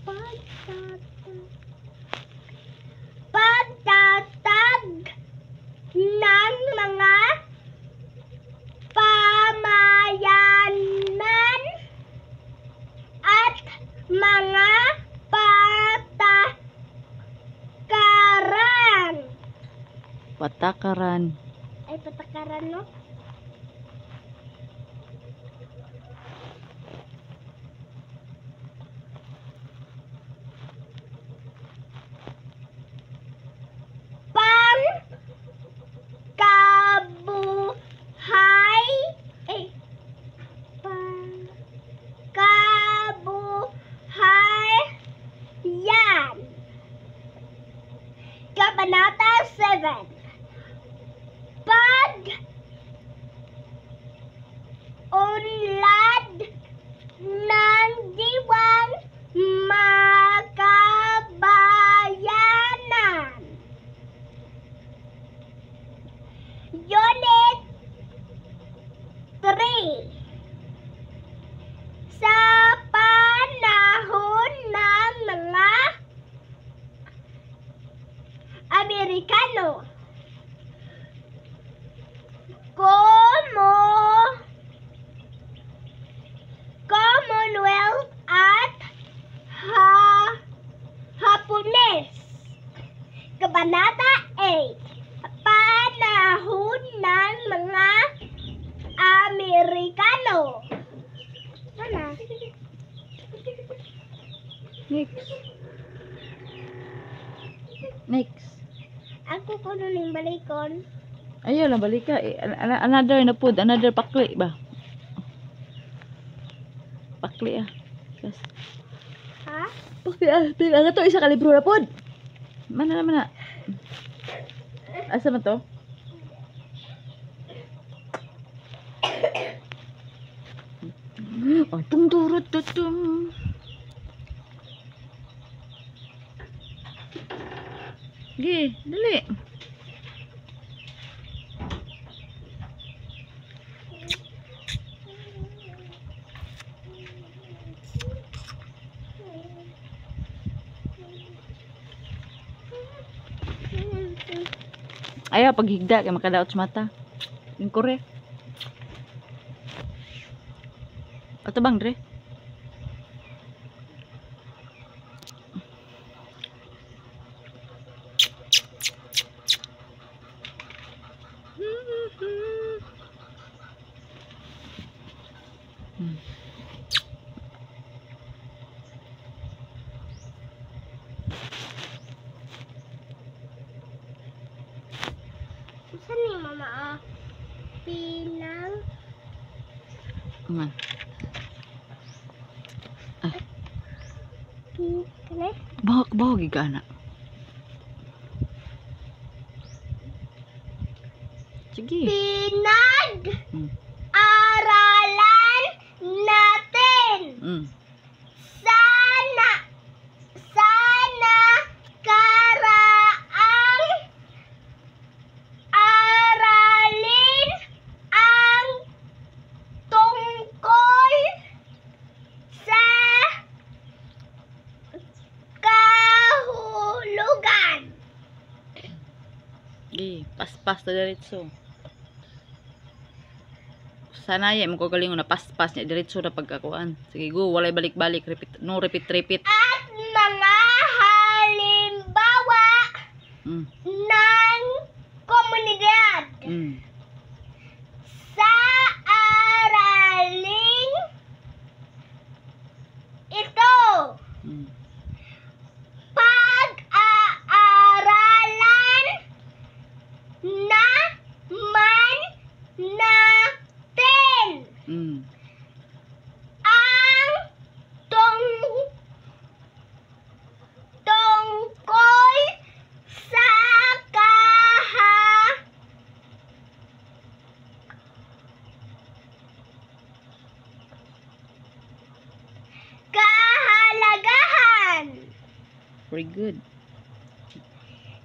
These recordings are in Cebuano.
Pagtatag. Pagtatag ng mga pamayanan at mga patakaran. Patakaran. Ay, patakaran, no? Pang kabuhay ay pang kabuhay yan. Kabanata 7. Pag unlad ng diwang makabayanan. Unit 3. Sa panahon ng mga Amerikano, como Commonwealth at Hapones. Kabanata 8. Panahon ng mga Amerikano. Sana. Next. Next. Ako ko ning balikon. Ayaw lang balika. Eh, another na pud, another pakli ba? Pakli ah. Kas. Ha? Pakli ah. Pila nga to isa ka libro na pod. Mana na mana. Asa man to? Oh, tung turut tutum. Gi, dali. Ayaw paghigda kay makadaot sa mata. Yung kore. Ato bang dre? Saan ni mama ah? Pinang Man. kani? Bahok bahok gigana. Sige. Pinag aralan natin. Sana sana karaang aralin ang tungkol sa kahulugan. Gi, paspas na diretso. Sanay mo ko galing na paspas niya diretso na pagkakuan. Sige go, walay balik-balik, repeat, no repeat repeat. At mga halimbawa ng komunidad. Sa araling ito, pag-aaralan naman natin ang tungkol sa kahalagahan Very good.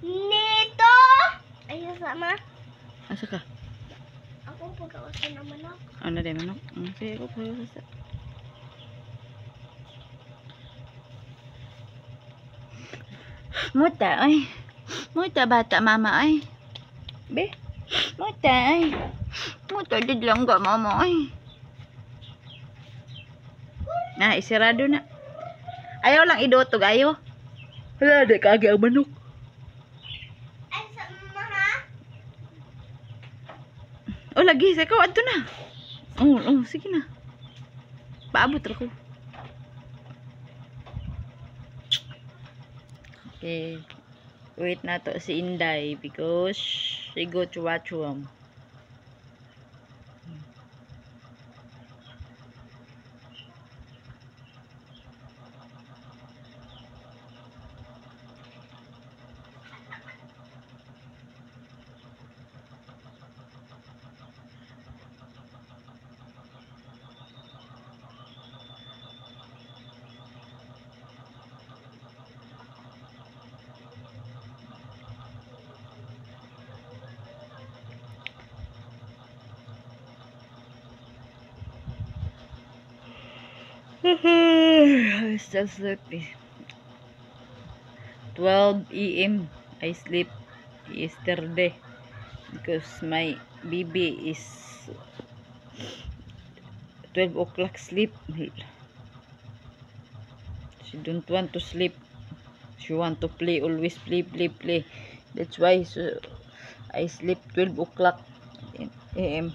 nito. Ay, sama. Asa ka? Ako pagkawasan ng manok. Ano din manok? Sige ko pa sa. Muta ay. Muta bata mama ay. Be. Muta ay. Muta jud langga mama ay. Na isirado na. Ayaw lang idotog ayo. Wala di kaagi ang manok. Ay sa mama ha? Oh, lagi sa ikaw adto na. Oh, sige na. Paabot ra ko. Okay. Wait na to si Inday because she go to washroom. I'm still sleepy. 12 a.m. I sleep yesterday because my baby is 12 o'clock sleep. She don't want to sleep. She want to play, always play, play, play. That's why so I sleep 12 o'clock a.m.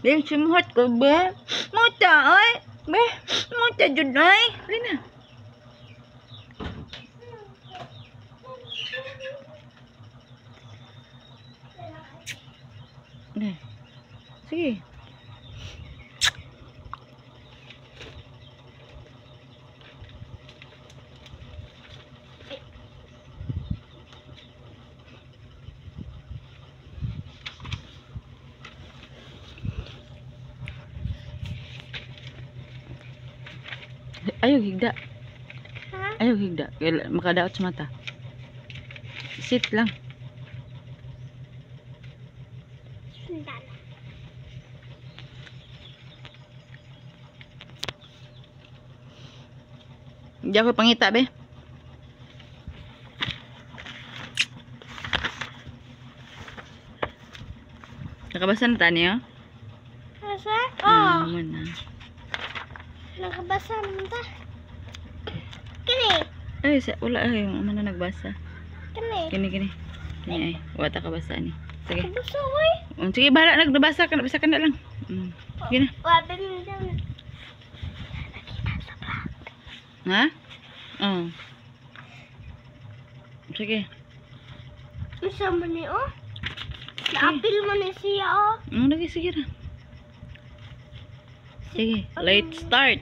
Then sumuhat ko ba? Muta ay. Be, muta jud ay. Lina. Na. Sige. Ayaw higda. Ha? Ayaw higda. Kaya makadaot sa mata. Sit lang. Sundan. Hindi ako pangita, be. Nakabasa na tani, oh? Basa? Ah, Oh, man na. nakabasa naman ta. Kini. Ay, sa, wala ay, man na nagbasa. Kini. Kini, kini. Kini ay, wala ta kabasa ni. Sige. Kabasa oy. Sige, bahala nagbasa ka na, basa ka na lang. Sige na. Wabi mo dyan. Nakita sa vlog. Ha? Oh. Sige. Unsa man ni oh? Naapil man ni siya oh. Lagi, sige ra. Sige, let's start.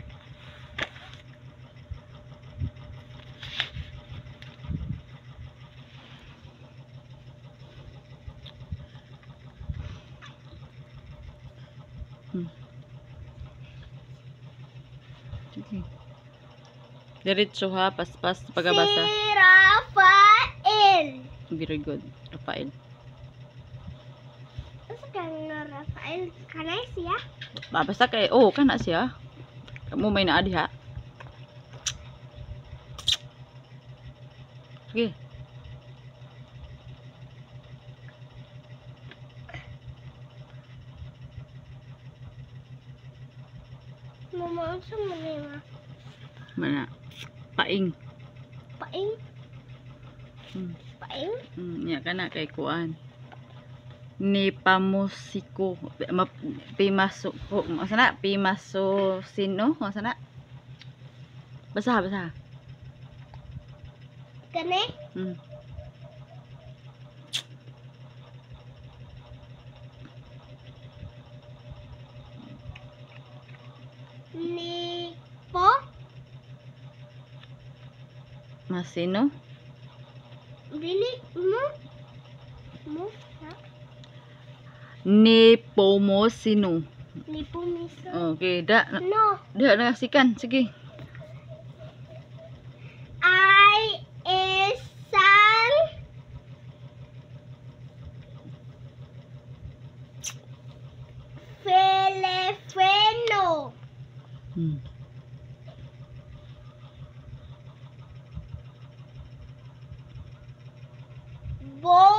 Sige. Diretso ha, paspas pagabasa. Si Rafael. Very good. Rafael. Unsa ka nga Rafael? Kanay siya? Basta kay oh kana siya. Kamo may naa diha. Sige. Mama, unsa man ni ma? Mana. Paing. Paing? Paing? Nya kana kay kuan. Ni pamusiko pimaso ko asa na pimaso sino asa na. Basa basa. Kani? Ni po? Masino? Dili mo? Mo? Ha? Ni pomosino. Ni po miso. Okay, da No. da na sikan. Sige. Ay isang Filipino. Ball.